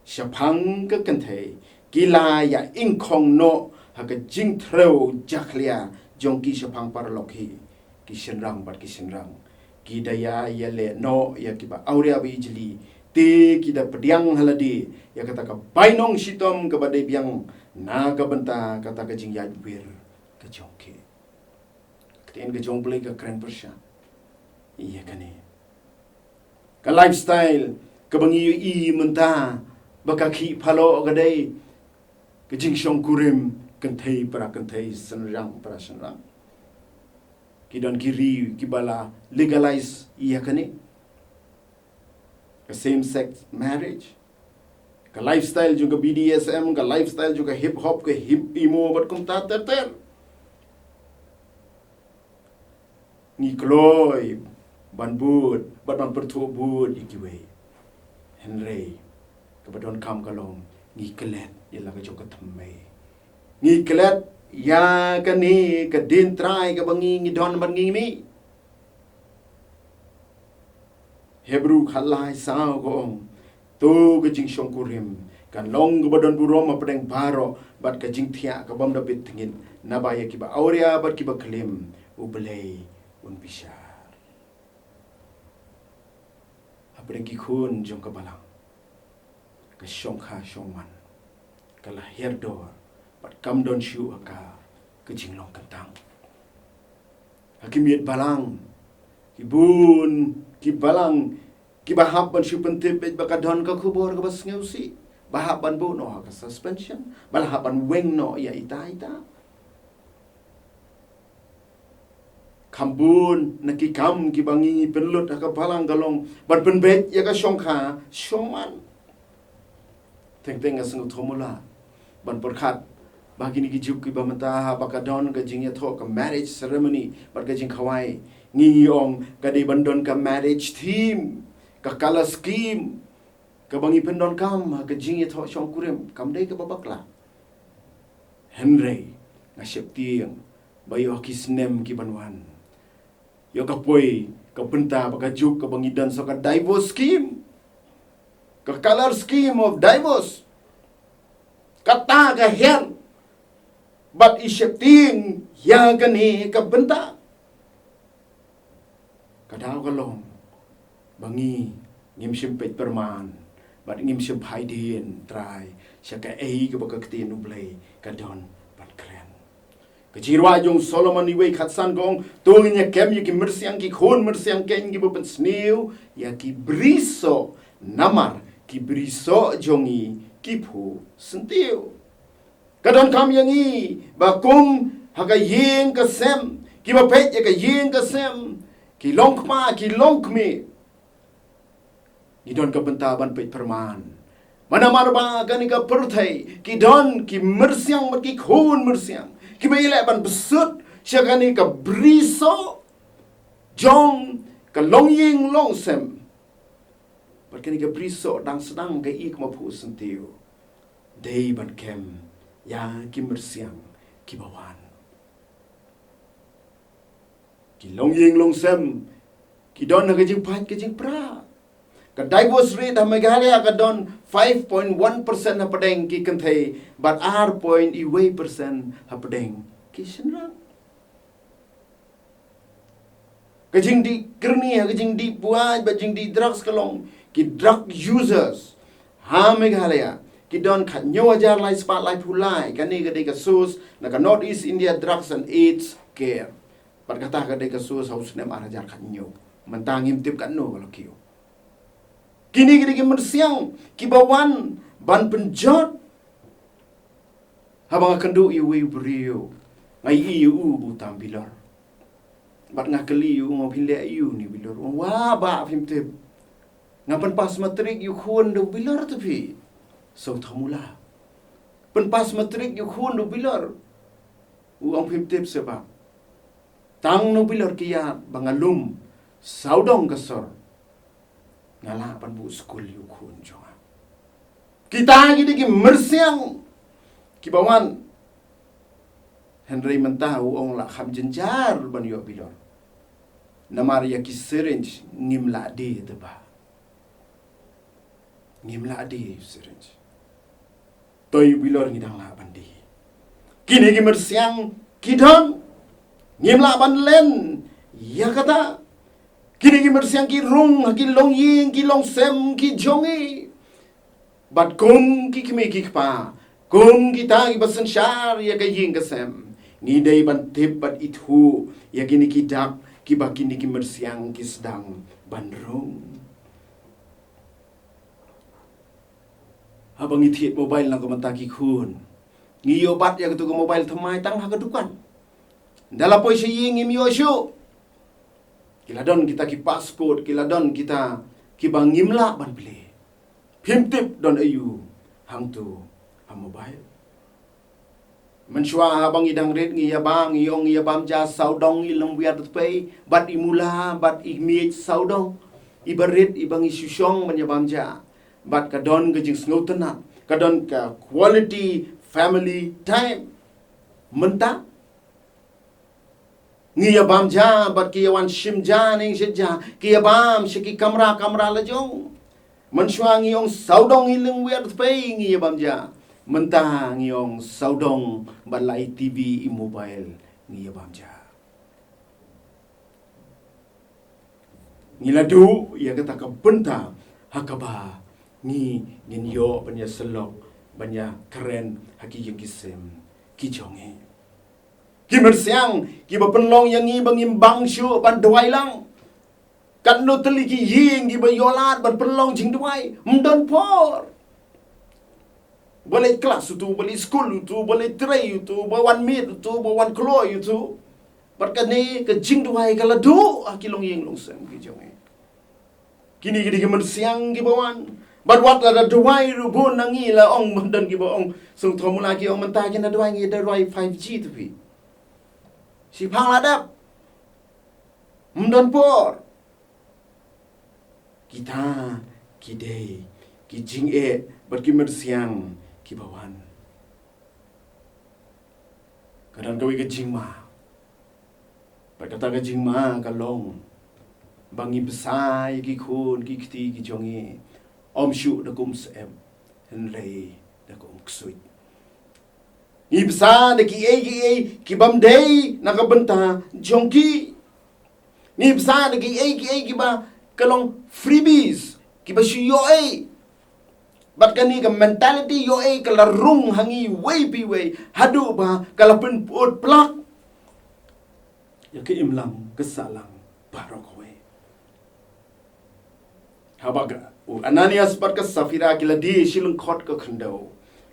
shaphang ka kynthei, ki la ïa ingkhong noh ha ka jingthrew jakhlia jong ki shaphang paralok hi. Ki shynrang bad ki shynrang, ki da ïa ïaleh noh ïa kiba awria ba ijli, te ki da pdiang ha lade ïa kata ka bainong shitom kaba dei biang na ka bynta kata ka jingïaid wir ka jong ki. Ka ktien ka jong U Blei ka kren pyrshah ïa kane. Ka lifestyle kaba ngi ïohi mynta ba ka khih phalok ka dei Ka jingshongkurim kynthei para kynthei, shynrang para shynrang. Ki don ki ri kiba la legalize ïa kane ka same sex marriage. Ka lifestyle jong ka B D S M, ka lifestyle jong ka hip hop, ka hip emo bad kumta ter ter. Ngi kloi ban bud bad ban pyrthuh bud ïa kiwei. Hynrei kaba donkam ka long ngi klet ïa la ka jong ka thymmei. Ngi klet ïa kane ka dien trai kaba ngi ngi don bad ngi mih. Hebru khatlai saw ka ong, to ka jingshongkurim kan long kaba don burom hapdeng baroh bad ka jingthiah kabym da bit tngit, naba ïa kiba awria bad kiba klim U Blei un bishar. Hapdeng ki khun jong ka balang ka shongkha shongman ka la hiar dor bad kam don shuh ha ka ka jinglong kyntang. Ha ki miet balang ki bun ki balang kiba hap ban shu pyntip beit ba ka don ka khubor kaba sngewsih, ba hap ban buh noh ha ka suspension, ba la hap ban weng noh ïa ita ita. Kham bun na ki kam kiba ngi pynlut ha ka balang ka long ban pynbeit ïa ka shongkha shongman. Teng teng nga sngewthuh mula ban pyrkhat ba kine ki juk kiba mynta haba ka don ka jingïathoh ka marriage ceremony bad ka jingkhawai, ngi ngi ong ka dei ban don ka marriage theme, ka color scheme kaba ngi pyndonkam ha ka jingïathoh shongkurim, kam dei kaba bakla. Hynrei nga sheptieng ba ïoh ki snem ki ban wan ïoh ka poi ka bynta ba ka juk kaba ngi don sa ka divorce scheme, ka color scheme of divorce, kata ka hiar bad i sheptieng ïa kane ka bynta. Ka daw ka long ba ngi ngim shym peit pyrman bad ngim shym phai dien trai sha kaei kaba ka ktien U Blei ka don ban kren. Ka jingrwai jong Solomon iwei khatsan ka ong, to ngin ïa kem ïa ki myrsiang, ki khun myrsiang keiñ kiba pynsniew ïa ki brisoh, namar ki brisoh jong ngi ki phuh syntiew. Ka donkam ïa ngi ba kum ha ka ïing ka sem, kiba peit ïa ka ïing ka sem, ki longkmie ki longkmie, ngi don ka bynta ban peit pyrman. Namar ba kane ka pyrthei ki don ki myrsiang bad ki khun myrsiang kiba ïaleh ban bsut sha kane ka brisoh jong ka longïing longsem. Bad kane ka brisoh dang sdang ka i kama phuh syntiew. Dei ban kem ïa ki myrsiang kiba wan. Ki longïing longsem ki don ha ka jingpait ka jingpra. Ka divorce rate ha Meghalaya ka don five point one percent hapdeng ki kynthei bad ar point iwei percent hapdeng ki shynrang. Ka jingdih kyrni ha ka jingdih buaid bad jingdih drugs ka long, ki drug users ha Meghalaya ki don khatnïew hajar lai spah laiphew lai. Kane ka dei ka source na ka North East India Drugs and AIDS Care. Bad kata ka dei ka source ha u snem ar hajar khatnïew. Mynta ngim tip katno ka la kiew. Kine ki dei ki myrsiang kiba wan ban pynjot. Haba nga kynduh ïa uwei u briew, nga ïohi ïa u ba u tam bilor. Bad nga kylli ïa u, nga ong, phin leh aïu une u bilor? U ong, wah bah, phim tip. Nga pynpass matrik ïa u khun da u bilor te phi. Sngewthuh mula. Pynpass matrik ïa u khun da u bilor. U ong, phim tip seh bah. Tang na u bilor ki ïa ba nga lum sawdong ka sor, nga lah ban buh skul ïa u khun jong nga. Kita ki dei ki myrsiang kiba wan. Hynrei mynta u ong lah kham jynjar ban ïoh bilor. Namar ïa ki syringe ngim lah die te bah. Ngim lah die syringe. Toi u bilor ngi dang lah ban die. Kine ki myrsiang ki don. Ngim lah ban len ïa kata. Kine ki myrsiang ki rung ha ki longïing ki longsem ki jong ngi. Bad kum ki kmie ki kpa, kum kita kiba synshar ïa ka ïing ka sem, ngi dei ban tip bad ithuh ïa kine ki dak kiba kine ki myrsiang ki sdang ban rung. Haba ngi thied mobile na ka bynta ki khun, Ngi ïoh bat ïa katu ka mobile thymmai tang ha ka dukan. Ynda la poi sha ïing ngim ïoh shuh. Ki la don kita ki passcode, ki la don kita kiba ngim lah ban plie. Phim tip don aïu hangtu ha mobile. Mynshuwa haba ngi dang rit ngi ïa bam, ngi ong ngi ïa bam ja sawdong i longwiar tpei, bad i mula, bad i miej sawdong. Iba rit, iba ngi shu shong ban ïa bam ja. Bad ka don ka jingsngewtynnat, ka don ka quality family time. Mynta ngi ïa bam ja, bad ki ïa wan shim ja, ning shet ja, ki ïa bam sha ki kamra, kamra la jong. Mynshuwa ngi ong sawdong i longwiar tpei ngi ïa bam ja. Mynta ngi ong sawdong bad la i T V i mobile ngi ïa bam ja. Ngi la duh ïa kata ka bynta ha kaba ngi ngin ïoh ban ïa syllok, ban ïa kren ha ki ïing ki sem ki jong ngi. Ki myrsiang kiba pynlong ïa ngi ba ngim bang shuh ban duwai lang. Katno tylli ki ïing kiba ïoh lad ban pynlong jingduwai, ym don por. Ba leit klas utu, ba leit skul utu, ba leit trei utu, ba wan miet utu, ba wan kloi utu. Bad kane ka jingduwai ka la duh ha ki longïing longsem ki jong ngi. Kine ki dei ki myrsiang kiba wan. Bad wat la da duwai ruh bun na ngi la ong, mynta kiba ong sngewthuh mula ki ong mynta ki na duwai, ngi da duwai five G tu phi. Shi phang la dep. Ym don por. Kita ki dei ki jingeh bad ki myrsiang kiba wan. Ka don kawei ka jingma. Bad kata ka jingma ka long ba ngi bsa ïa ki khun ki kti ki jong ngi, ym shuh da kum syep, hynrei da kum ksuid. Ngi bsa da kiei kiei ki bym dei na ka bynta jong ki. Ngi bsa da kiei kiei kiba ka long freebies, kiba shu ïoh ei. Bad kane ka mentality ïoh ei ka la rung ha ngi wei pa wei, haduh ba ka la pynput plak ïa ka imlang ka sahlang baroh kawei. Haba ka, u Ananias bad ka Saphira ki la die shi lyngkhot ka khyndew.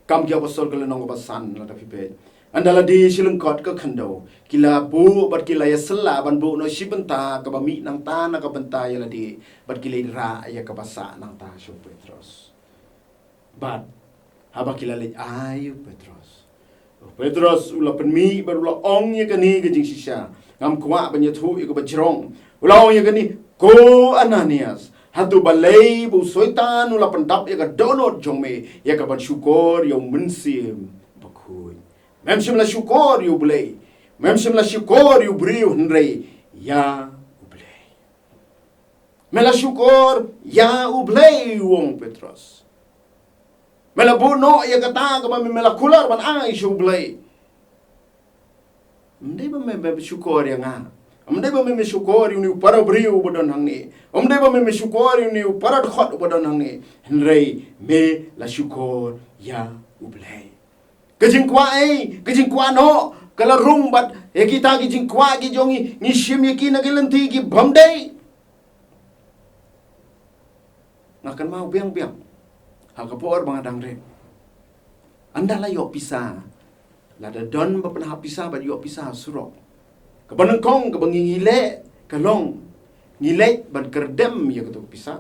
Kam ki Apostol ka lynnong kaba san, lada phi peit. Ynda la die shi lyngkhot ka khyndew, ki la buh bad ki la ïasylla ban buh noh shi bynta kaba mih nangta na ka bynta ïa lade, bad ki la rah ïa kaba sah nangta sha u Petros. Bad haba ki la leit ai u Petros, u Petros u la pynmih bad u la ong ïa kane ka jingshisha. Ngam kwah ban ïathuh ïa kaba jrong. U la ong ïa kane, ko Ananias, hato balei ba u Soitan u la pyndap ïa ka dohnud jong me ïa kaban shukor ïa u Mynsiem Bakhuid? Mem shym la shukor ïa U Blei. Mem shym la shukor ïa u briew hynrei ïa U Blei. Me la shukor ïa U Blei, u ong Petros. Me la buh noh ïa kata kaba me, me la kular ban ai sha U Blei. Ym dei ba me, me shukor ïa nga. Ym dei ba me, me shukor ïa une u para briew ba don hangne. Ym dei ba me, me shukor ïa une u para dkhot ba don hangne. Hynrei me la shukor ïa U Blei. Ka jingkwah ei, ka jingkwah noh ka la rung bad ïa kita ki jingkwah ki jong ngi, ngi shim ïa ki na ki lynti ki bym dei. Nga kynmaw biang biang ha ka por ba nga dang rit, ynda la ïoh pisa, lada don ba pynhap pisa bad ïoh pisa surok, kaba nyngkong kaba ngi, ngi leh ka long ngi leit ban kyrdem ïa kato ka pisa.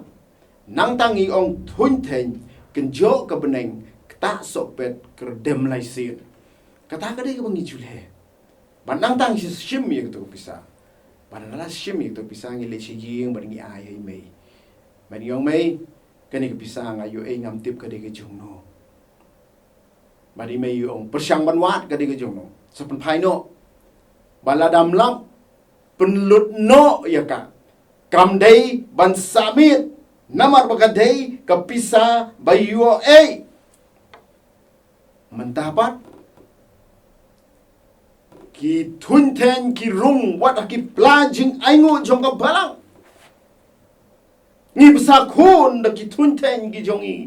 Nangta ngi ong thuin theiñ, kynjoh ka bneng, ktah sohpet, kyrdem lai sien. Kata ka dei kaba ngi ju leh. Bad nangta ngi shim ïa kato ka pisa. Bad ynda la shim ïa kato ka pisa ngi leit sha ïing bad ngi ai ha i mei. Bad ngi ong, mei, kane ka pisa nga ïoh ei, ngam tip ka dei ka jong no. Bad i mei i ong, pyrshang ban wad ka dei ka jong no, sa pynphai noh. Bad lada ym lap, pynlut noh ïa ka. Kam dei ban sah miet, namar ba ka dei ka pisa ba ïoh ei. Mynta pat ki thuin theiñ ki rung wat ha ki pla jingainguh jong ka balang. Ngi bsa khun da ki thuin theiñ ki jong ngi.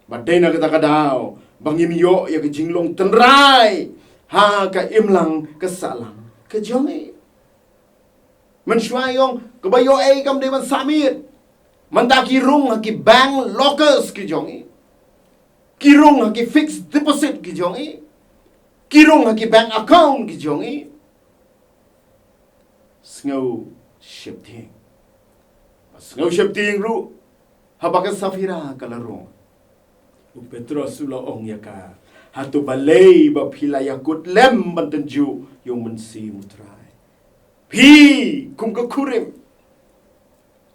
Bad dei na kata ka daw ba ngim ïoh ïa ka jinglong tynrai ha ka imlang ka sahlang ka jong ngi. Mynshuwa i ong, kaba ïoh ei kam dei ban sah miet. Mynta ki rung ha ki bank lockers ki jong ngi. Ki rung ha ki fixed deposit ki jong i. Ki rung ha ki bank account ki jong i. Sngew sheptieng. Sngew sheptieng ruh haba ka Saphira ka la rung. U Petros u la ong ïa ka, hato balei ba phi la ïakut lem ban tynjuh ïa u Mynsiem U Trai? Phi kum ka kurim,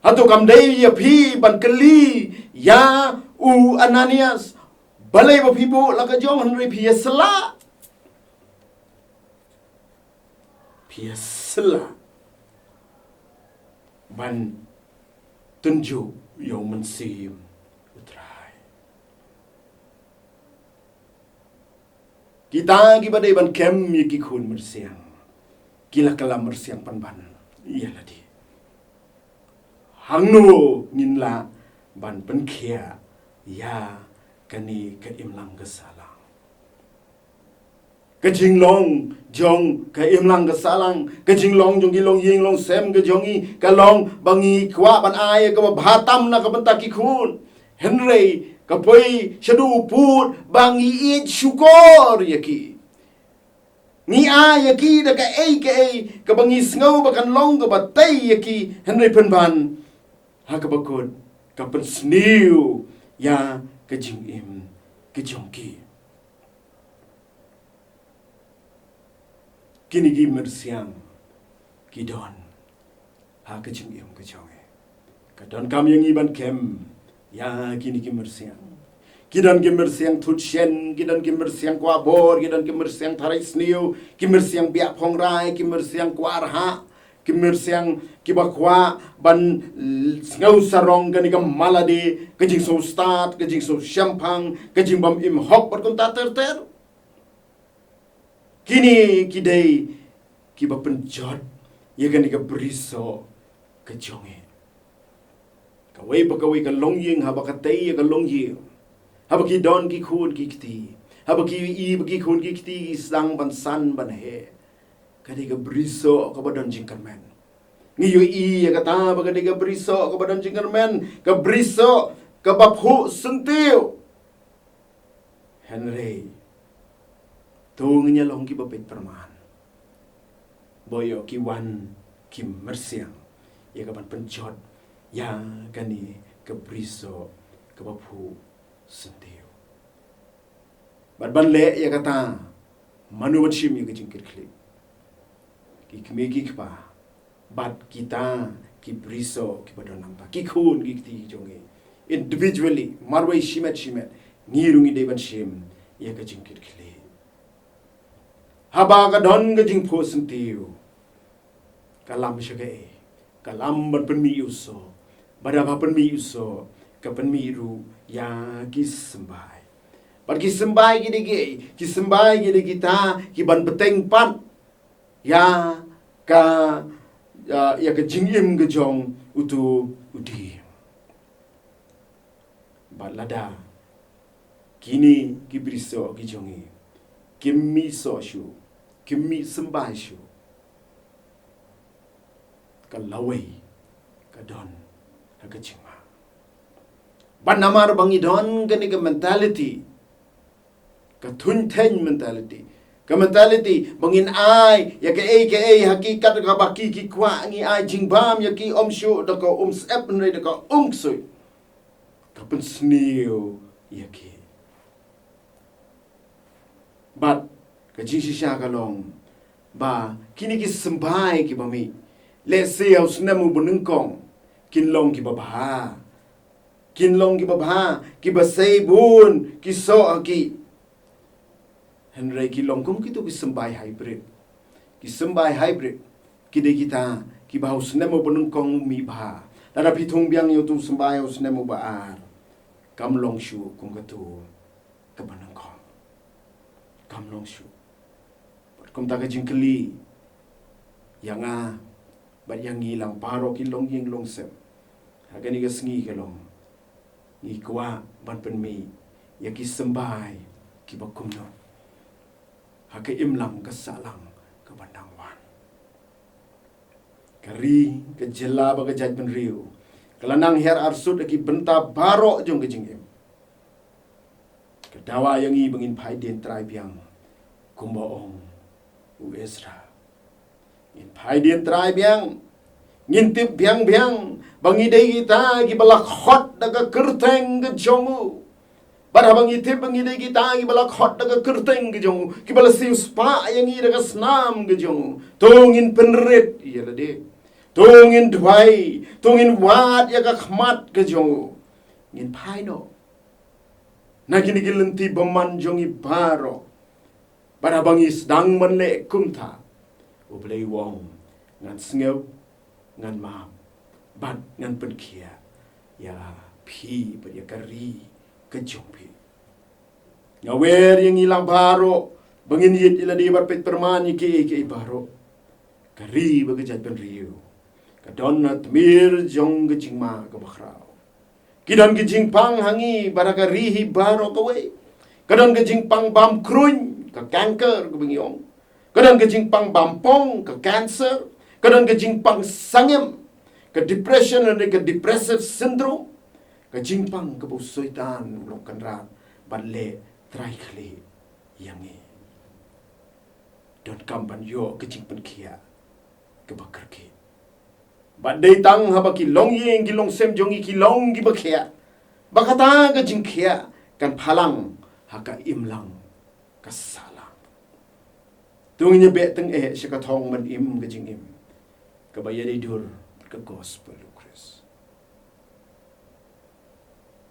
hato kam dei ïa phi ban kylli ïa u Ananias, balei ba phi buh la ka jong, hynrei phi ïa sla? Phi ïa sla ban tynjuh ïa u Mynsiem U Trai. Kita kiba dei ban kem ïa ki khun myrsiang, ki la kylla myrsiang pynban ïa lade. Hangno ngin lah ban pynkhiah ïa kane ka imlang ka sahlang? Ka jinglong jong ka imlang ka sahlang, ka jinglong jong ki longïing longsem ka jong i, ka long ba ngi kwah ban ai kaba bha tam na ka bynta ki khun. Hynrei ka poi shaduh u pud ba ngi ïeit shukor ïa ki. Ngi ai ïa ki da kaei kaei kaba ngi sngew ba kan long kaba tei ïa ki, hynrei pynban ha kaba kut ka pynsniew ïa ka jingim ka jong ki. Kine ki myrsiang ki don ha ka jingim ka jong i. Ka donkam ïa ngi ban kem ïa kine ki myrsiang. Ki don ki myrsiang thut shen, ki don ki myrsiang kwah bor, ki don ki myrsiang tharai sniew, ki myrsiang biak phongrai, ki myrsiang kwah rhah, ki myrsiang kiba kwah ban l-, sngew sarong kane ka malade, ka jingsngewstad, ka jingsngewshemphang, ka jingbym im hok bad kumta ter ter. Kine ki dei kiba pynjot ïa kane ka brisoh ka jong i. Kawei pa kawei ka longïing, haba ka tei ïa ka longïing, haba ki don ki khun ki kti, haba ki i ba ki khun ki kti ki sdang ban san ban heh, ka dei ka brisoh kaba don jingkyrmen. Ngi ïohi ïa kata ba ka dei ka brisoh kaba don jingkyrmen, ka brisoh kaba phuh syntiew. Hynrei to ngin ïa long kiba peit pyrman ba ïoh ki wan ki myrsiang ïa ka ban pynjot ïa kane ka brisoh kaba phuh syntiew. Bad ban leh ïa kata, mano ban shim ïa ka jingkitkhlieh? Ki kmie ki kpa bad kita ki brisoh kiba don nangta, ki khun ki kti jong ngi. Individually, marwei shimet shimet, ngi ruh ngi dei ban shim ïa ka jingkitkhlieh. Haba ka don ka jingphuh syntiew, ka lam sha kaei? Ka lam ban pynmih ïa u soh. Bad haba pynmih ïa u soh, ka pynmih ruh ïa ki symbai. Bad ki symbai ki dei kiei? Ki symbai ki dei kita ki ban bteng pat ïa ka, ïa, ïa ka jingim ka jong uto u dieng. Bad lada kine ki brisoh ki jong ngi kim mih soh shuh, kim mih symbai shuh, ka lawei ka don ha ka jingma. Bad namar ba ngi don kane ka mentality, ka thuiñ theiñ mentality, ka mentality ba ngin ai ïa kaei kaei ha ki kat kaba ki ki kwah, ngi ai jingbam ïa ki, ym shuh da ka umsyep hynrei da ka umksuid, ka pynsniew ïa ki. Bad ka jingshisha ka long ba kine ki symbai kiba mih, lehse ha u snem uba nyngkong kin long kiba bha, kin long kiba bha, kiba sei bun ki soh ha ki. Hynrei ki long kum kito ki symbai hybrid. Ki symbai hybrid ki dei kita kiba ha u snem uba nyngkong mih bha. Lada phi thung biang ïa uto u symbai ha u snem uba ar, kam long shuh kum kato kaba nyngkong. Kam long shuh. Bad kumta ka jingkylli ïa nga bad ïa ngi lang baroh ki longïing longsem ha kane ka sngi ka long, ngi kwah ban pynmih ïa ki symbai kiba kumno ha ka imlang ka sahlang kaba dang wan? Ka ri, ka jylla bad ka jaitbynriew ka la nang hiar arsut ha ki bynta baroh jong ka jingim. Ka dawa ïa ngi ba ngin phai dien trai biang, kumba ong u Ezra. Ngin phai dien trai biang. Ngin tip biang biang ba ngi dei kita kiba la khot da ka kyrteng ka jong u. Bad haba ngi tip ba ngi dei kita kiba la khot da ka kyrteng ka jong u, kiba la siewspah ïa ngi da ka snam ka jong u, to ngin pynrit ïa lade. To ngin duwai, to ngin wad ïa ka khmat ka jong u. Ngin phai noh na kine ki lynti bymman jong ngi baroh. Bad haba ngi sdang ban leh kumta, U Blei u ong, ngan sngew, ngan map, bad ngan pynkhiah ïa phi bad ïa ka ri ka jong phi. Nga wer ïa ngi lang baroh ba ngin ïeit ïa lade bad peit pyrman ïa kiei kiei baroh. Ka ri bad ka jaitbynriew ka don ha tmier jong ka jingma kaba khraw. Ki don ki jingpang ha ngi bad ha ka ri hi baroh kawei. Ka don ka jingpang bam kruiñ, ka cancer kaba ngi ong. Ka don ka jingpang bam pong, ka cancer. Ka don ka jingpang sangem, ka depression lane ka depressive syndrome. Ka jingpang kaba u Soitan u long kynrad ban leh trai khlieh ïa ngi. Donkam ban ïoh ka jingpynkhiah kaba kyrkieh. Bad dei tang haba ki longïing ki longsem jong ngi ki long kiba khiah, ba kata ka jingkhiah kan phalang ha ka imlang ka sahlang. To ngin ïa beh tyngeh sha ka thong ban im ka jingim kaba ïadei dur bad ka gospel U Khrist.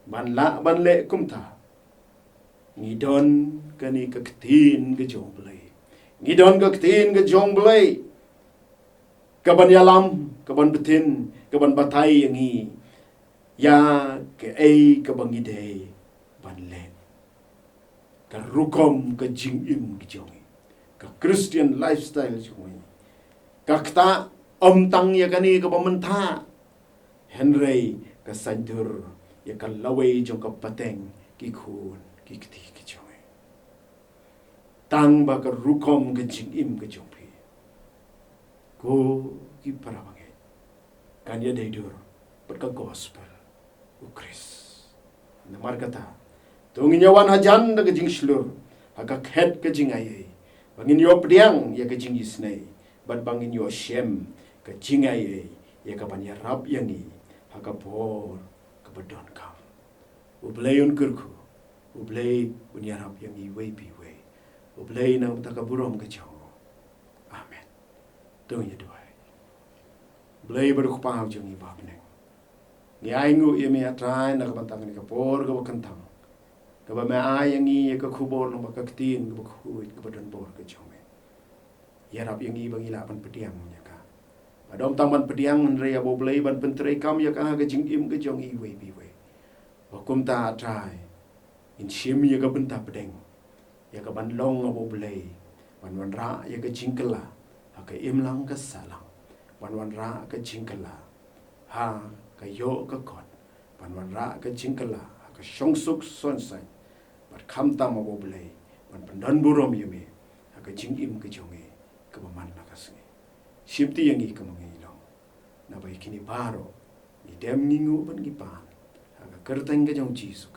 Ban lah ban leh kumta, ngi don kane ka ktien ka jong U Blei. Ngi don ka ktien ka jong U Blei kaban ïalam, kaban btin, kaban batai ïa ngi ïa kaei kaba ngi dei ban leh. Ka rukom ka jingim ka jong ngi, ka Christian lifestyle jong ngi, ka ktah ym tang ïa kane kaba mynta, hynrei ka saiñdur ïa ka lawei jong ka pateng ki khun ki kti ki jong ngi. Tang ba ka rukom ka jingim ka jong phi, ko ki para bangeit, kan ïadei dur bad ka gospel U Khrist. Namar kata, to ngin ïa wan hajan da ka jingshlur ha ka khet ka jingaiei, ba ngin ïoh pdiang ïa ka jingisynei, bad ba ngin ïoh shem ka jingaiei ïa kaban ïarap ïa ngi ha ka por kaba donkam. U Blei un kyrkhu, U Blei un ïarap ïa ngi iwei pa iwei. U Blei na ka bynta ka burom ka jong u. Amen. To ngin ïa duwai. Blei ba dei u Kpa jong ngi ba ha bneng, ngi ainguh ïa me, A Trai, na ka bynta kane ka por kaba kyntang, kaba me ai ïa ngi ïa ka khubor lyngba ka ktien kaba khuid kaba don bor ka jong me. Ïarap ïa ngi ba ngi lah ban pdiang ïa ka. Bad ym tang ban pdiang, hynrei ïa, A Blei, ban pyntreikam ïa ka ha ka jingim ka jong ngi iwei pa iwei. Ba kumta, A Trai, ngin shim ïa ka bynta pdeng, ïa kaban long, A Blei, ban wanrah ïa ka jingkylla ha ka imlang ka sahlang, ban wanrah ka jingkylla ha ka ïoh ka kot, ban wanrah ka jingkylla ha ka shongsuk shongsaiñ, bad khamtam, A Blei, ban pyndonburom ïa me ha ka jingim ka jong ngi kaba man la ka sngi. Shimti ïa ngi kumba ngi long. Naba ïa kine baroh ngi dem, ngi nguh bad ngi pan ha ka kyrteng ka jong U Jisu